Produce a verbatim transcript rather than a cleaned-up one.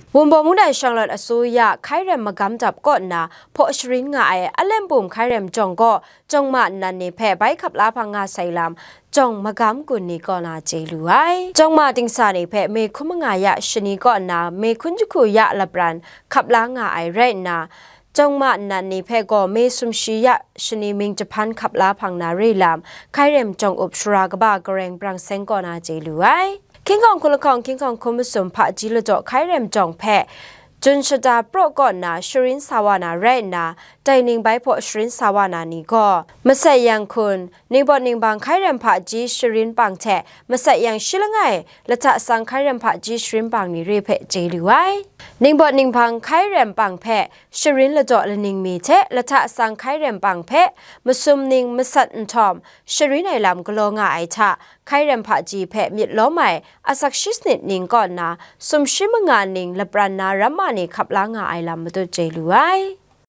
Wunpawng Mungdan Shanglawt Asuya hkai rem magam dap kaw nna hpaw sharin nga ai Alem Bum hkai rem jawng gaw jawng ma nnan ni hpe bai hkap la hpang nga sai lam, jawng magam gun ni kaw na chye lu ai. Jawng ma dingsa ni hpe me hkun manga ya shani kaw nna me hkun jahku ya lapran hkap la nga ai rai nna, jawng ma nnan ni hpe gaw me sumshi ya shani ming jahpan hkap la hpang na re lam, hkai rem jawng up shara kaba Gareng Brang Seng kaw na chye lu ai. Hkying hkawng hkun lahkawng hkying hkawng hkun masum hpaji ladaw hkai rem jawng hpe, Jun shata praw kaw nna sharin sa wa na rai nna, dai ning bai hpaw sharin sa wa na ni gaw, Masat Yang Hkun, Ningbawt Ningbang hkai rem hpaji sharin pang hte Masat Yang Shi Langai lahta sang hkai rem hpaji sharin pang ni re hpe chye lu ai. Ningbawt Ningbang hkai rem pang hpe sharin ladaw laning mi hte lahta sang hkai rem pang hpe masum ning masat nhtawm sharin ai lam galaw nga ai hta, hkai rem hpaji hpe myit lawm ai asak shi sanit ning kaw nna sumshi manga ning lapran na ramma ni hkap la nga ai lam matut chye lu ai.